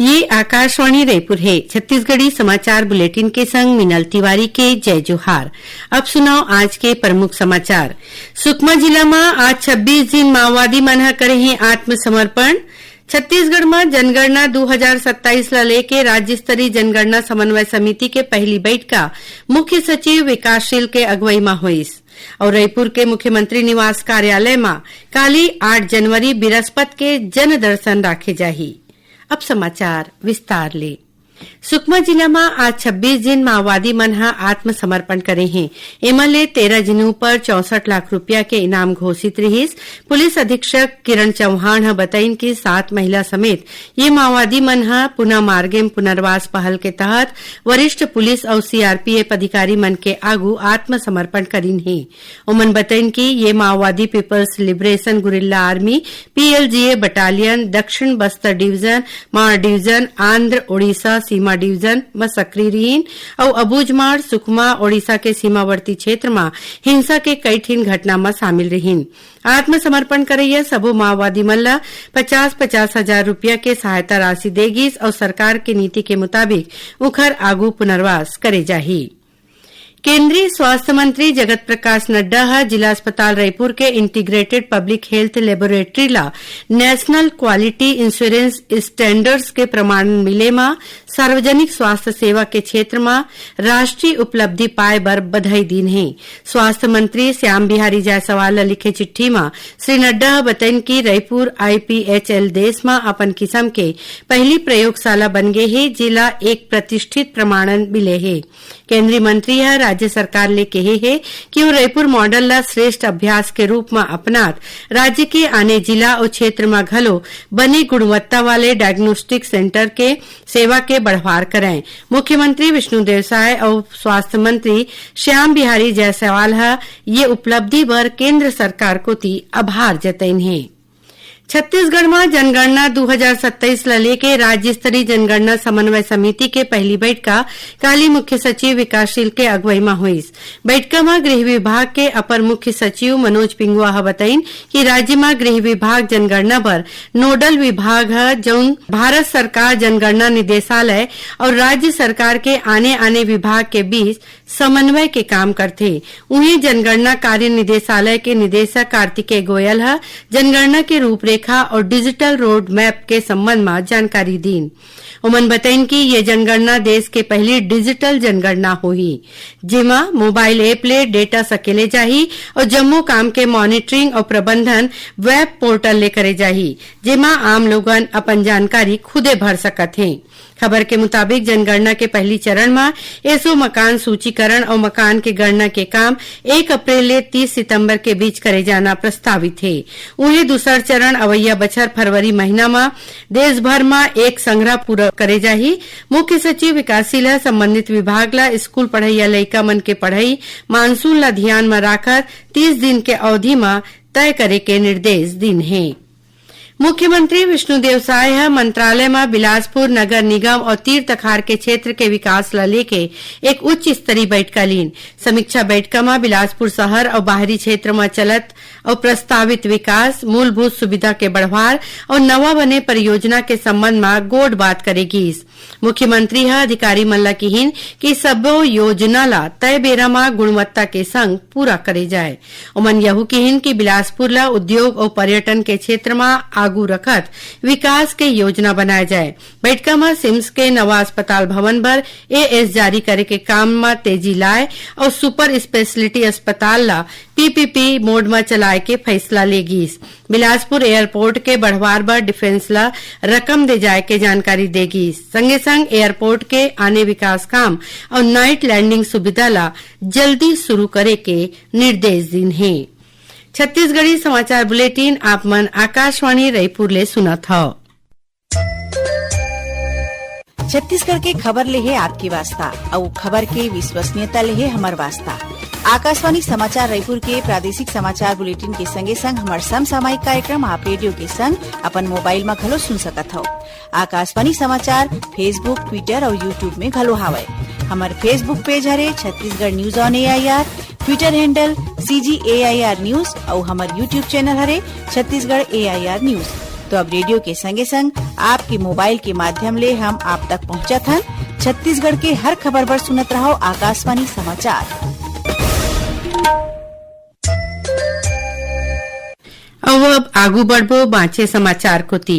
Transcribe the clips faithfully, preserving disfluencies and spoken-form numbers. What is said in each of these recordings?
ये आकाशवाणी रायपुर हे। छत्तीसगढ़ी समाचार बुलेटिन के संग मिनल तिवारी के जय जोहार। अब सुनव आज के प्रमुख समाचार। सुकमा जिला म आज छब्बीस झिन माओवादी मन ह करे हे आत्मसमर्पण। छत्तीसगढ़ म जनगणना दू हजार सत्ताईस ल लेके राज्य स्तरीय जनगणना समन्वय समिति के पहली बइठका मुख्य सचिव विकासशील के अगुवई म होइस। अउ रइपुर के मुख्यमंत्री निवास कार्यालय म काली आठ जनवरी बिरस्पत के जनदर्शन राखे जाही। अब समाचार विस्तार ले। सुकमा जिला म आज छब्बीस झिन माओवादी मन ह आत्मसमर्पण करे हें। एमा ले तेरह झिन ऊपर चौसठ लाख रुपया के इनाम घोषित रिहिस। पुलिस अधीक्षक किरण चौहान ह बतइन कि सात महिला समेत ये माओवादी मन ह पुनः मार्गेम पुनर्वास पहल के तहत वरिष्ठ पुलिस अउ सीआरपीएफ अधिकारी मन के आगू आत्मसमर्पण करिन हे। ओमन बतइन कि ये माओवादी people's liberation guerrilla army, PLGA battalion, दक्षिण बस्तर डिवीजन, माड़ डिवीजन, आंध्र, ओडिशा सीमा डिवीजन म सक्रिय रिहिन अउ अबूझमाड़, सुकमा, ओडिशा के सीमावर्ती क्षेत्र म हिंसा के कई ठिन घटना म शामिल रिहिन। आत्मसमर्पण करइया सबो माओवादी मन ल पचास पचास हजार रुपया के सहायता राशि दे गिस अउ सरकार के नीति के मुताबिक उखर आगू पुनर्वास करे जाही। केंद्रीय स्वास्थ्य मंत्री जगत प्रकाश नड्डा ह जिला अस्पताल रइपुर के इंटीग्रेटेड पब्लिक हेल्थ लेबोरेटरी ला नेशनल क्वालिटी इंश्योरेंस स्टैंडर्ड्स के प्रमाण मिले म सार्वजनिक स्वास्थ्य सेवा के क्षेत्र म राष्ट्रीय उपलब्धि पाए बर बधाई दीन हे। स्वास्थ्य मंत्री श्याम बिहारी जायसवाल ल लिखे चिट्ठी म श्री नड्डा ह बतइन कि रइपुर आईपीएचएल देश म अपन किसम के पहली प्रयोगशाला बन गे हे, जेला एक प्रतिष्ठित प्रमाणन मिले हे। केंद्रीय मंत्री ह राज्य सरकार ले केहे हे कि वो रइपुर मॉडल ल श्रेष्ठ अभ्यास के रूप म अपनात राज्य के आने जिला अउ क्षेत्र म घलो बने गुणवत्ता वाले डायग्नोस्टिक सेंटर के सेवा के बढ़वार करय। मुख्यमंत्री विष्णुदेव साय अउ स्वास्थ्य मंत्री श्याम बिहारी जायसवाल ह ये उपलब्धि बर केंद्र सरकार कोति आभार जतइन हे। छत्तीसगढ़ म जनगणना दू हजार सत्ताईस ल लेके राज्य स्तरीय जनगणना समन्वय समिति के पहली बइठका काली मुख्य सचिव विकासशील के अगुवई म होइस। बइठका म गृह विभाग के अपर मुख्य सचिव मनोज पिंगुआ ह बतइन कि राज्य म गृह विभाग जनगणना बर नोडल विभाग ह, जउन भारत सरकार जनगणना निदेशालय अउ राज्य सरकार के आने-आने विभाग के बीच समन्वय के काम करथे। उहें, जनगणना कार्य निदेशालय के निदेशक कार्तिकेय गोयल ह जनगणना के रूपरेखा अउ डिजिटल रोड मैप के संबंध म जानकारी दीन। ओमन बतइन कि ये जनगणना देश के पहली डिजिटल जनगणना होही, जेमा मोबाइल ऐप ले डेटा सकेले जाही अउ जम्मो काम के मॉनिटरिंग अउ प्रबंधन वेब पोर्टल ले करे जाही, जेमा आम लोगन अपन जानकारी खुदे भर सकत हें। खबर के मुताबिक, जनगणना के पहली चरण म एसो मकान सूचीकरण अउ मकान के गणना के काम एक अप्रैल ले तीस सितंबर के बीच करे जाना प्रस्तावित हे। उहें, दूसर चरण अवइया बछर फरवरी महीना म देश भर म एक संघरा पूरा करे जाही। मुख्य सचिव विकासशील ह संबंधित विभाग ल स्कूल पढ़इया लइका मन के पढ़ई मानसून ल धियान म राखत तीस दिन के अवधि म तय करे के निर्देश दीन हे। मुख्यमंत्री विष्णुदेव साय ह मंत्रालय म बिलासपुर नगर निगम अउ तीर तखार के क्षेत्र के विकास ल लेके एक उच्च स्तरीय बइठका लीन। समीक्षा बइठका म बिलासपुर शहर अउ बाहरी क्षेत्र म चलत अउ प्रस्तावित विकास, मूलभूत सुविधा के बढ़वार अउ नवा बने परियोजना के संबंध म गोठ बात करे गीस। मुख्यमंत्री ह अधिकारी मन ल किहिन कि सबो योजना ल तय बेरा म गुणवत्ता के संग पूरा करे जाए। ओमन यहू किहिन कि बिलासपुर ल उद्योग अउ पर्यटन के क्षेत्र म आगू रखत विकास के योजना बनाए जाए। बइठका म सिम्स के नवा अस्पताल भवन बर एएस जारी करे के काम म तेजी लाए अउ सुपर स्पेशलिटी अस्पताल ल पीपीपी मोड म चलाए के फैसला ले गीस। बिलासपुर एयरपोर्ट के बढ़वार बर डिफेंस ल रकम दे जाए के जानकारी दे गीस। संगे संग एयरपोर्ट के आने विकास काम अउ नाइट लैंडिंग सुविधा ल जल्दी शुरू करे के निर्देश दीन हे। छत्तीसगढ़ी समाचार बुलेटिन आप मन आकाशवाणी रईपुर ले सुनत हव। छत्तीसगढ़ के खबर ले हे आपके वास्ता, अउ खबर के विश्वसनीयता ले हे हमर वास्ता। आकाशवाणी समाचार रायपुर के प्रादेशिक समाचार बुलेटिन के संगे संग हमर समसामयिक कार्यक्रम आप रेडियो के संग अपन मोबाइल म घलो सुन सकत हव। आकाशवाणी समाचार Facebook, Twitter अउ YouTube में घलो हावय। हमर Facebook पेज हरे Chhattisgarh news on AIR, Twitter handle CG AIR news अउ हमर YouTube चैनल हरे छत्तीसगढ़ एआईआर न्यूज। तो अब रेडियो के संगे संग आपके मोबाइल के माध्यम ले हम आप तक पहुंचत हन। छत्तीसगढ़ के हर खबर बर सुनत रहव आकाशवाणी समाचार। अउ अब आगू बढ़बो बांचे समाचार कोति।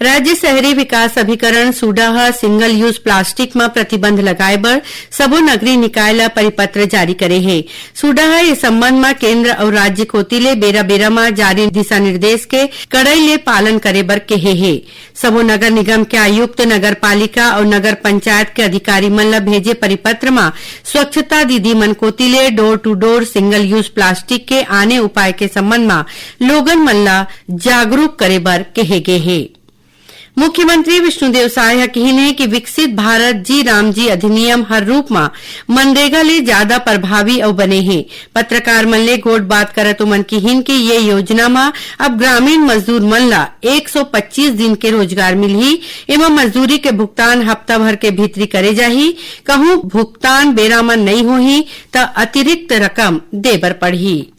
राज्य शहरी विकास अभिकरण सूडा ह सिंगल यूज प्लास्टिक म प्रतिबंध लगाए बर सबो नगरीय निकाय ल परिपत्र जारी करे हे। सूडा ह ए संबंध म केंद्र अउ राज्य कोति ले बेरा-बेरा म जारी दिशा निर्देश के कड़ाई ले पालन करे बर केहे हे। सबो नगर निगम के आयुक्त, नगर पालिका अउ नगर पंचायत के अधिकारी मन ल भेजे परिपत्र म स्वच्छता दीदी मन कोति ले door to door single use plastic के आने उपाय के संबंध म लोगन मन ल जागरूक करे बर केहे गे हे। मुख्यमंत्री विष्णुदेव साय ह किहीन हे कि विकसित भारत जी राम जी अधिनियम हर रूप म मनरेगा ले जादा प्रभावी अउ बने हे। पत्रकार मन ले गोठ बात करत ओमन किहीन कि ये योजना म अब ग्रामीण मजदूर मन ल एक सौ पच्चीस दिन के रोजगार मिलही। एमा मजदूरी के भुगतान हफ्ता भर के भीतरी करे जाही। कहूं भुगतान बेरा म नइ होही, त अतिरिक्त रकम दे बर पड़ही।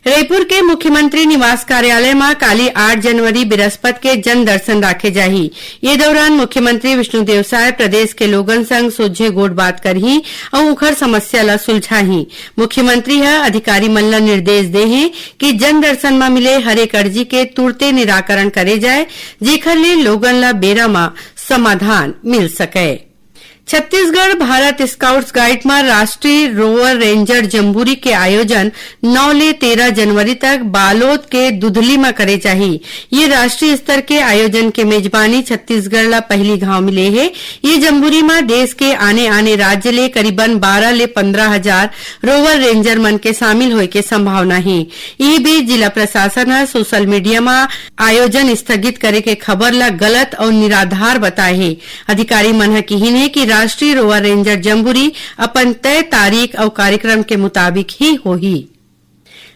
रईपुर के मुख्यमंत्री निवास कार्यालय म काली आठ जनवरी बिरस्पत के जन दर्शन राखे जाही। ये दौरान मुख्यमंत्री विष्णुदेव साय प्रदेश के लोगन संग सोझे गोठ बात करही अउ उखर समस्या ल सुलझाही। मुख्यमंत्री ह अधिकारी मन ल निर्देश दे हे कि जन दर्शन म मिले हरेक अर्जी के तुरते निराकरण करे जाय, जेखर ले लोगन ल बेरा म समाधान मिल सकय। छत्तीसगढ़ भारत स्काउट्स गाइड म राष्ट्रीय रोवर रेंजर जम्बूरी के आयोजन नौ ले तेरह जनवरी तक बालोद के दुधली म करे जाही। ये राष्ट्रीय स्तर के आयोजन के मेजबानी छत्तीसगढ़ ल पहिली घांव मिले हे। ये जम्बूरी म देश के आने-आने राज्य ले करीबन बारह ले पंद्रह हजार रोवर रेंजर मन के शामिल होय के संभावना हे। इही बीच जिला प्रशासन ह सोशल मीडिया म आयोजन स्थगित करे के खबर ल गलत अउ निराधार बताए हे। अधिकारी मन ह किहीन हे कि राष्ट्रीय रोवर रेंजर जम्बूरी अपन तय तारीख अउ कार्यक्रम के मुताबिक ही होही।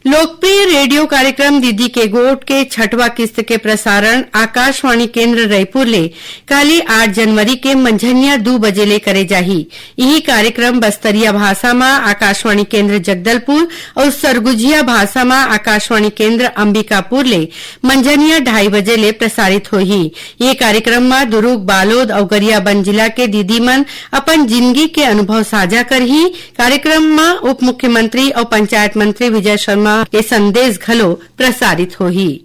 लोकप्रिय रेडियो कार्यक्रम दीदी के गोठ के छठवां किस्त के प्रसारण आकाशवाणी केंद्र रईपुर ले काली आठ जनवरी के मंझनिया दू बजे ले करे जाही। इही कार्यक्रम बस्तरिया भाषा म आकाशवाणी केंद्र जगदलपुर अउ सरगुजिया भाषा म आकाशवाणी केंद्र अंबिकापुर ले मंझनिया ढाई बजे ले प्रसारित होही। ये कार्यक्रम म दुरूग, बालोद अउ गरियाबंद जिला के दीदी मन अपन जिनगी के अनुभव साझा करही। कार्यक्रम म उप मुख्यमंत्री अउ पंचायत मंत्री विजय शर्मा के संदेश घलो प्रसारित होही।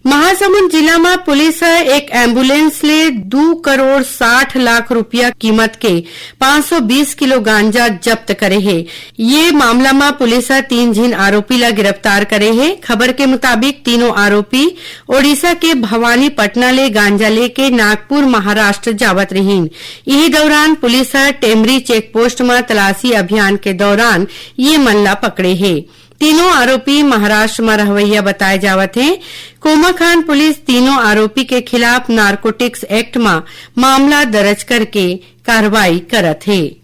महासमुंद जिला म पुलिस ह एक एम्बुलेंस ले दू करोड़ साठ लाख रुपया कीमत के पाँच सौ बीस किलो गांजा जब्त करे हे। ये मामला म पुलिस ह तीन झिन आरोपी ल गिरफ्तार करे हे। खबर के मुताबिक, तीनों आरोपी ओडिशा के भवानीपटना ले गांजा लेके नागपुर, महाराष्ट्र जावत रहिन। इही दौरान पुलिस ह टेमरी चेक पोस्ट म तलाशी अभियान के दौरान ये मन ल पकड़े हे। तीनों आरोपी महाराष्ट्र म रहवइया बताए जावत हे। कोमाखान पुलिस तीनों आरोपी के खिलाफ नारकोटिक्स एक्ट म मामला दर्ज करके कार्रवाई करत हे।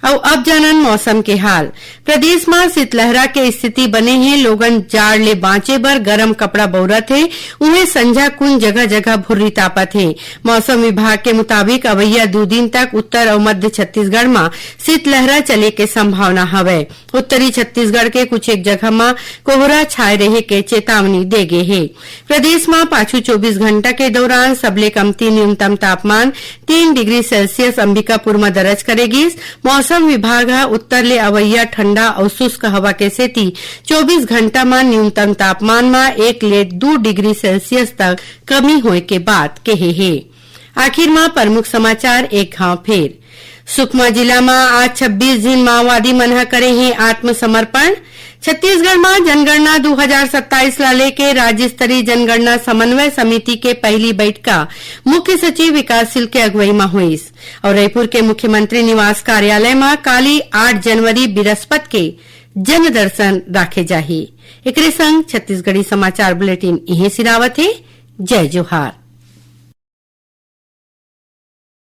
अउ अब जानन मौसम के हाल। प्रदेश म शीतलहरा के स्थिति बने हे, लोगन जाड़ ले बांचे बर गरम कपड़ा बउरत हे। उहें, संझा कुन जगह-जगह भुर्री तापत हे। मौसम विभाग के मुताबिक, अवइया दू दिन तक उत्तर अउ मध्य छत्तीसगढ़ म शीतलहरा चले के संभावना हवय। उत्तरी छत्तीसगढ़ के कुछ एक जगह म कोहरा छाए रहे के चेतावनी दे गे हे। प्रदेश म पाछू चौबीस घंटा के दौरान सबले कमती न्यूनतम तापमान तीन डिग्री सेल्सियस अंबिकापुर म दर्ज करे गिस। मौसम विभाग ह उत्तर ले अवइया ठंडा अउ शुष्क हवा के सेती चौबीस घंटा म न्यूनतम तापमान म एक ले दू डिग्री सेल्सियस तक कमी होए के बात केहे हे। आखिर म प्रमुख समाचार एक घांव फेर। सुकमा जिला म आज छब्बीस झिन माओवादी मन ह करे हे आत्मसमर्पण। छत्तीसगढ़ म जनगणना दू हजार सत्ताईस ला लेके राज्य स्तरीय जनगणना समन्वय समिति के पहिली बइठका मुख्य सचिव विकासशील के अगुवई म होइस। अउ रईपुर के मुख्यमंत्री निवास कार्यालय म काली आठ जनवरी बिरस्पत के जन दर्शन राखे जाही। एकरे संग छत्तीसगढ़ी समाचार बुलेटिन इहें सिरावत हे। जय जोहार।